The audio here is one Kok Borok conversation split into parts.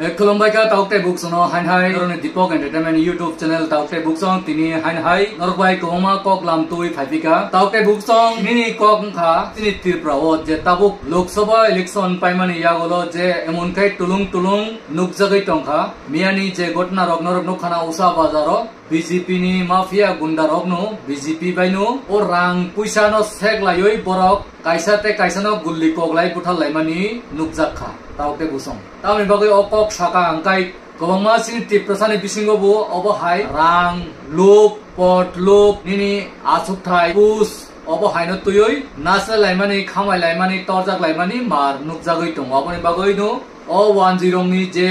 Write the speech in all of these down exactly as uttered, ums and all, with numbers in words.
Eh, khulumbai kha tauk tei buksong no hain hai norokni Deepak Entertainment YouTube channel tauk tei buksong tini hain hai norok bai kwbangma kok lam twi phai phi kha. Tauk tei buksong nini kok wngkha chini Tripura o je tabuk Lok Sabha election paimani yagulo je emon khai tulung tulung nukjagwi tongkha. Miyani je ghotna rok norok nukha na Usa Bazar o B J P ni mafia gunda rok no B J P bai no o rang puisa no sek laiwi borok kaisa tei kaisa no gulli koklai buthar laimani nukjak kha. Tauk tei buksong. Tamoni bagwi o kok saka ang kai kwbangma chini Tiprasani bisingo bo obo hai rang, luk, pot, luk, nini asukthai, pus, obo haino twiwi nasle laimani, khamai laimani, torjak laimani mar nukjagwi tongo. Aboni bagwi no o one zero ni je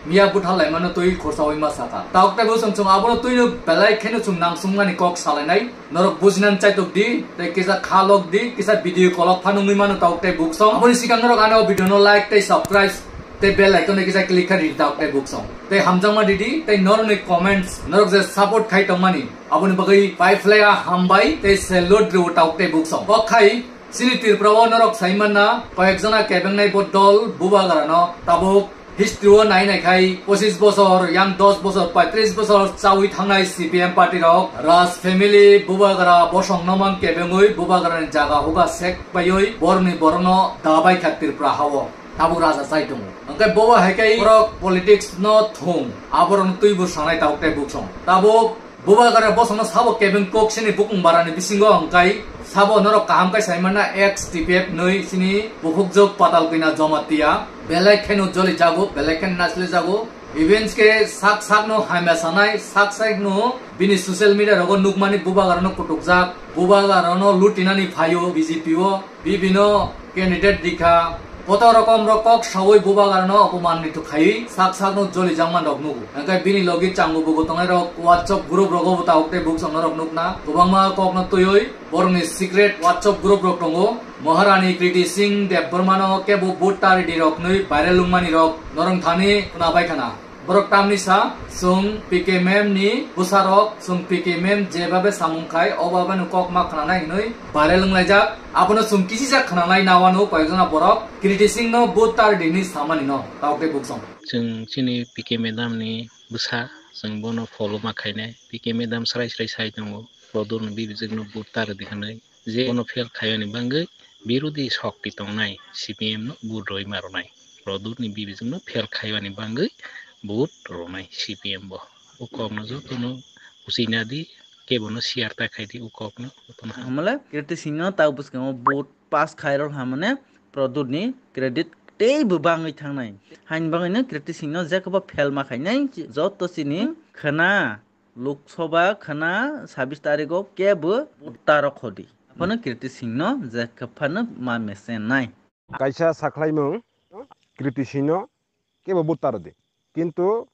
miya buthar laimano twi khorsawi ma saka. Tauk tei buksong chwng abono twino belai kheno chwng nangsungmani kok salainai. Norok bujinani chaitok di, tei kisa kha lok di, kisa video kolok pha nungwi mano tauk tei buksong. Aboni sikang norok ano video no like tei subscribe tei bell icon no kisa click kha di tauk tei buksong. Tei hamjakma di di, tei norokni comments, norok je support khai tongmani, aboni bagwi pai phlai a hambai tei salute rw tauk tei buksong. Kok khai chini Tripura o norok sai manna, koyek jona kebengnai bo dol Bubagra no tabuk history o nai nai khai pochis bosor, yang dos bosor, paitris bosor chawi thangnai C P M party rok, Raj family, Bubagra bosong no mang kebengwi Bubagra ni jaga huga sek baiwi borni borno dabai kha Tripura ha o. Tabuk raja chai tongo. Hwnkhe bo hai khe borok politics no thung, aborok no twi bwsanai tauk tei buksong. Tabuk Bubagra bosongno sabo kebeng kok sini bukung barani bisingo hwnkhe sabo norok kaham khe sai manna ex T P F nwi sini bukhukjwk Patal Kwina Jamatia belai kheno joli jago, belai kheno nasle jago. Events khe sak sakno hamya sanai, sak sakno bini social media rogo nukmani Bubagrano kutukjak, Bubagrano lutinani phaio B J P o. Bibino candidate dikha, koto rokom rok kok sawi Bubagrano opoman ni tukhai sak sakno joli jangman rok nugo. Hwnkhe bini logi chango bugo tongnai rok WhatsApp group rogo bo tauk tei buksong norok nukna. Kwbangma kokno twiwi borokni secret WhatsApp group rok tongo. Maharani Kriti Singh Debbarmano kebo vote taridi rok nwi viral wngmani rok norong thani khwna bai khana. Borok tamni sa, chwng P K M M ni bwsarok, chwng P K M M jebabe samung khai, o babano kok ma khwnanai hwnwi viral wnglaijak. Abono chwng kisijak khwnanai nawano koyekjona borok Kriti Singh no vote taridi hwnwi samani no, tauk tei buksong. Chwng chini P K madam ni bwsa, chwng bono follow ma khainai. P K madam srai srai sai tongo, Produl ni bibijwk no vote taridi hwnwi. Je bono fail khaiyani bangwi birodhi shokti tongnai C P M no vote rwi ma rwnai. Produl ni bibijwk no fail khaiyani bangwi vote rwnai C P M bo. O kokno jotono uchi nadi, kebono share ta khaidi o kokno, jotono ha. Hamle Kriti Singh no ta bwskango vote pass khairok hamane Produl ni credit tei bo bangwi thangnai. Hain bangwi no Kriti Singh no jekbo fail ma khainai joto chini khwna Lok Sabha khwna sabis tarikgo kebo vote ta rok khodi. Aphano Kriti Singh no je kwphano ma mesen nai. Kaisa sakhlaimung Kriti Singh no kebo vote ta rwdi. Kintu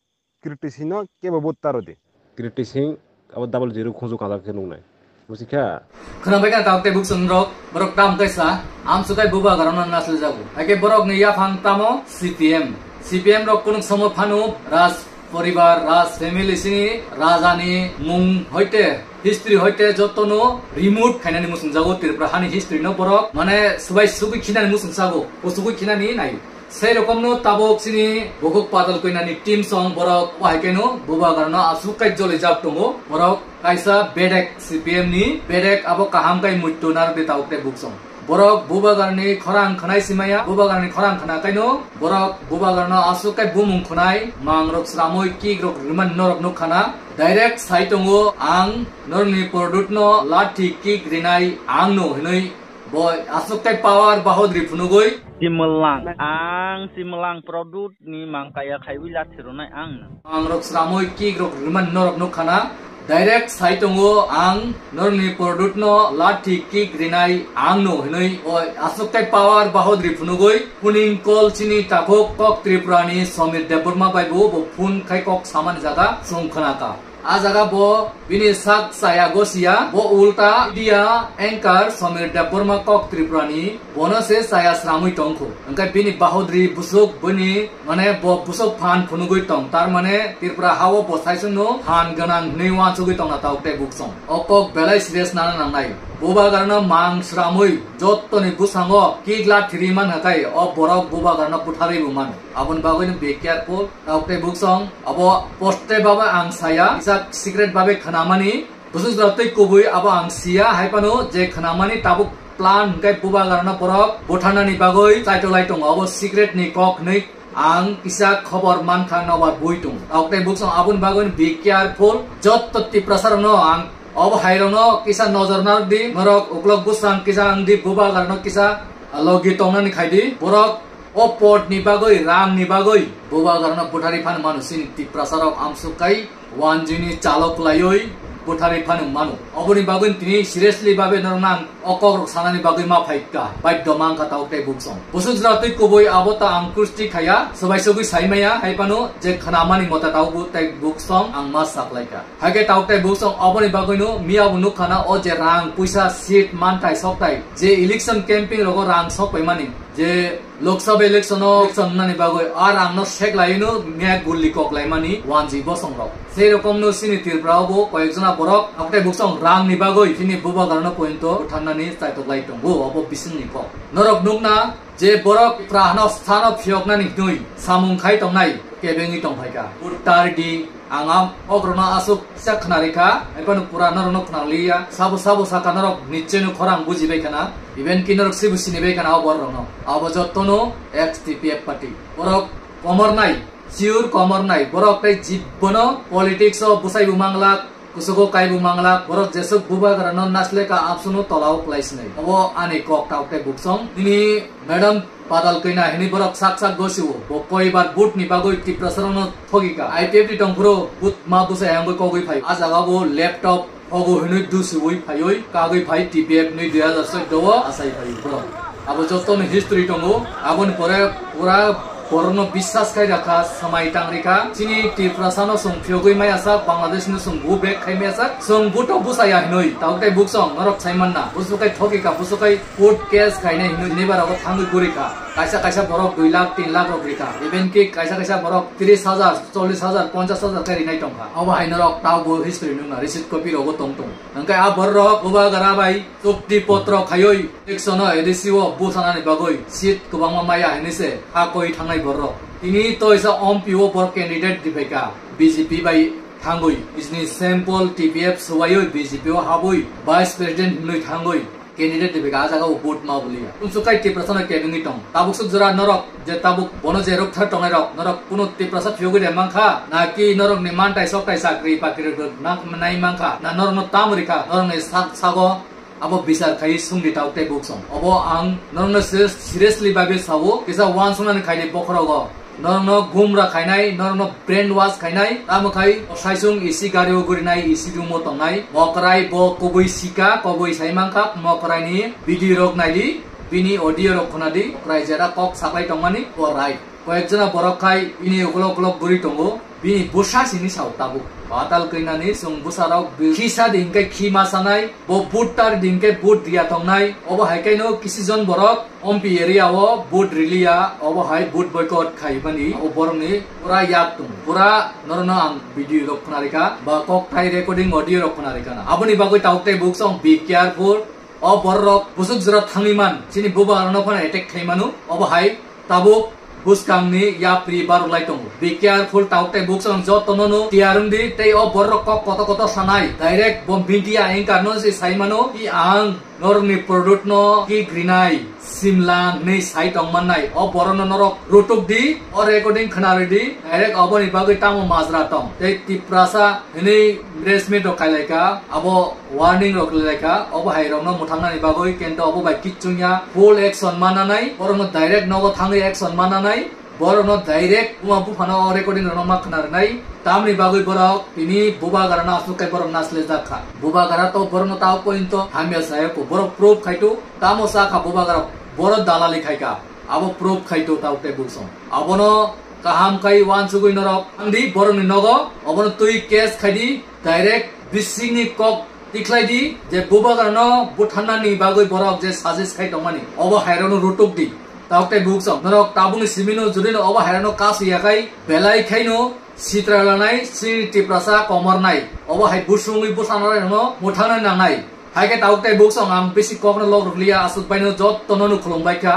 Kriti Singh no kebo vote ta rwdi. Kriti Singh abo double zero khunju kajak khe nuknai. Busikha? Khwnabai kha tauk tei buksong rok, borok tam kaisa, amswk kai Bubagrano nasle jago. Haikhe borok ni yaphang tamo C P M. C P M rok kunuk somo phano Raj poribar, Raj family sini raja ni mung hoite, history hoite jotono remove khainani muchung jago Tripura hani history no borok mane subai sugui khinani muchung jago, o sugui khinani nai. Sei rokomno tabuk chini bukhuk Patal Kwinani team song borok wahai keno Bubagrano aswk kai joli jak tongo. Borok kaisa bedek C P M ni bedek abo kaham kai muitu narwkdi tabuk tei buksong. Borok Bubagrani khorang khwnai simaya, Bubagrani khorang khwna kaino borok Bubagrano aswk kai bumung khwnai, mangrok sramwi kikrok rwmani norok nukha na. Direct sai tongo ang norokni Produtno lathi kik rinai angno hinwi. Bo aswk tei power bahodri phunugwi. Simwlang, ang Simwlang Produt ni mangkaya khaiwi lathi rwnai ang. Ang rok sramwi kick rok rwmani norok nukha na. Direct sai tongo ang norokni Produt no lathi kick rinai ang no hinwi. Bo aswk tei power bahodri phunugwi. Phuning call chini takhuk kok Tripura ni Somir Debbarma bai bo, bo phone khai kok samani jaga chwng khna ka. A jaga bo bini sak chaya gosiya, bo ulta media anchor Somir Debbarma kok Tripura ni, bono se chaya sramwi tongkhu. Hwnkhe bini bahodri busuk bini, mane, bo busuk phan phunugwi tong. Tar mane Tripura hao bo saisungno phan gwnang hwnwi uansugwi tongna tauk tei buksong. O kok belai serious nana nangnai. Bubagrano mang sramwi jottoni bwsango kigla thiri man hakai o borok Bubagrano butharwi bo mano. Aboni bagwi no be careful. Tabuk tei buksong abo poste babe ang saya, kisa secret babe khnamani. Busu jora twi kubui abo ang siya, hai phano je khnamani tabuk plan hwnkhe bubagrano borok butharnani bagwi chaitolai tongo. Abo secret ni kok hwnwi ang kisa khobor mankha, nobar bui tongo. Tabuk tei buksong aboni bagwi be careful. Jotto Tiprasa rokno ang obo hai rokno kisa nojor narwk di, norok uklok bwsang kisa wng di, bubagrano kisa logi tongnani khai di. Borok o pot ni bagwi, rang ni bagwi bubagrano butharwi phano mano, chini Tiprasa rok amsuk kai wanjini chalo kwlaiwi butharwi phano mano. Oboni bagwi tini seriously babe norok nang o kok rok sanani bagwi ma phaikha, baidho mankha tabuk tei buksong. Busu jora twi kubui abo ta ang kusti khaya, swbai sugwi sai maya, hai phano je khnamani mota tabuk tei buksong ang ma saklaikha. Haikhe tabuk tei buksong oboni bagwino miya bo nukha na o je rang puisa seat manthai sokthai je election camping rogo rang sokpaimani je Lok Sabha election o election wngnani bagwi a rang no seklaino miya gulli koklaimani wanji bosong rok. Sei rokom no chini Tripura o bo koyek jona borok tabuk tei buksong rang ni bagwi chini bubagrano pointo butharnani chaitoklai tongo, obo bisingni kok. Norok nukna je borok prahno sano phiyoknani hnwi samung khai tongnai kebengwi tongphaikha. Uttar di ang am ogrono asuk kisa khwnarikha, hai phano pura norokno khwnaliya. Sabo sabo saka norok nicheno khorang bujibai khana, even ki norok sibu sinibai khana o borokno. Abo jottono ex T P F party. Borok komornai, sure komornai. Borok tei jibbono politics o bwsaibo manglak, kusugo kaibo manglak, borok jesuk bubagrano nasleka absunu tolao klaisinai. Obo ani kok tabuk tei buksong. Nini madam Padal Kanya hini borok sak sak gosio. Bo koibar vote ni bagwi Tiprasa rokno thogika. I P F T tongphuru vote ma bwsai hangwi kogwi phai. A jaga bo laptop hogo hinwi dusiwi phaiwi kagwi phai T P F ni dui hazar soddo o asai phai borok. Abo jotono history tongo. Aboni pore pura borokno biswas khai rakha, swmai tang rikha. Chini Tiprasa no chwng phiyogwi maya sak, Bangladesh no chwng go back khai maya sak. Chwng buto bwsaya hinwi, tabuk tei buksong norok sai manna. Busu kai thokika, busu kai court case khainai hinwi neighbor rogo thangwi gurikha. Kaisa kaisa borok dui lakh, tin lakh rok rikha. Even ki kaisa kaisa borok tris hajar, chollis hajar, ponchas hajar kai rinai tongkha. Obo hai norok tabuk bo history nukna, receipt copy rogo tong tong. Hwnkhe a borok bubagra bai chukti potro khaiwi election o A D C o bwsanani bagwi seat kwbangma maya hinwi se ha koi thangnai borok. Tini toisa M P o borok candidate riphaikha B J P bai thangwi. Nijini sample T P F swbaiwi B J P o habwi vice president hinwi thangwi candidate riphaikha, a jaga o vote ma buliya. Tumsuk kai Tiprasa no kebengwi tong. Tabuk suk jora norok je tabuk bono je rwkthar tongnai rok, norok kunu Tiprasa phiyogwi de mankha, naki norok ni mantai soktai chakri pakri rok nang nai mankha, na norok no tam rikha, norok ni sak sago abo bichar khai sungdi tabuk tei buksong. Obo ang norokno se seriously babe sao, kisa uansuknani khaidi bokhorogo. Norokno gumra khainai, norokno brainwash khainai, tamo khai saisung A C gari o gurinai, A C room o tongnai. Mokrai bo kubui sika, kubui sai mankha, mokrai ni video rok naidi, bini audio rok khwnadi, mokrai jera kok saklai tongmani, bo right. Koyek jona borok khai bini ukolok ukolok guri tongo, bini bwsa sini sao tabuk. Patal keinani chwng bwsarok bi-, khisa di hinkhe khi ma sanai, bo vote tar di hinkhe vote riya tongnai, obo hai khe no kisi jon borok Ompi area o vote riliya, obo hai vote boycott khaimani, o borokni pura yak tongo. Pura norokno ang video rok khwnarikha, ba kokthai recording audio rok khwnarikha na. Aboni bagwi tabuk tei buksong be careful, o borok busuk jora thangwi man, chini bubagrano phano attack khaimanu, obo hai tabuk bwskangni yapri barulai tongo. Be careful, tabuk tei buksong jotono no tiyar wngdi, tei o borok kok koto koto sanai, direct bo media anchor no se saimano, i ang norokni product no ki grinai, simlang hinwi sai tongmannai, o borokno norok rutuk di, o recording khwnarwi di, direct oboni bagwi tamo majra tong, tei Tiprasa hinwi press meet rok kailaikha, abo warning rok lilaikha, obo hai rokno mwthangnani bagwi kento obo bai kichung ya, full action mananai, borokno direct nogo thangwi action mananai, borokno direct buma buphano o recording rokno ma khna rwnai, tamni bagwi borok tini bubagrano aswk khe borok naslejak kha. Bubagra to borokno tao pointo hamya sayako, borok proof khaito, tamo sa kha bubagra, borok dalali khaika, abo proof khaito tao tei buksong. Abono kaham khai uansugwi norok thangdi borokni nogo, obono twi case khaidi, direct bisingni kok tikhlai di je bubagrano butharnani bagwi borok je suggest khai tongmani, obo hairokno rutuk di. Tabuk tei buksong norok tabukni simino judino obo hairokno kasu yakhai belai khaino sitra lanai chini Tiprasa komornai, obo hai busungwi bwsanairokno mwthangna nangnai. Hai khe tabuk tei buksong ang bisi kokno lok rwliya, aswk baino jottono no khulumbai kha.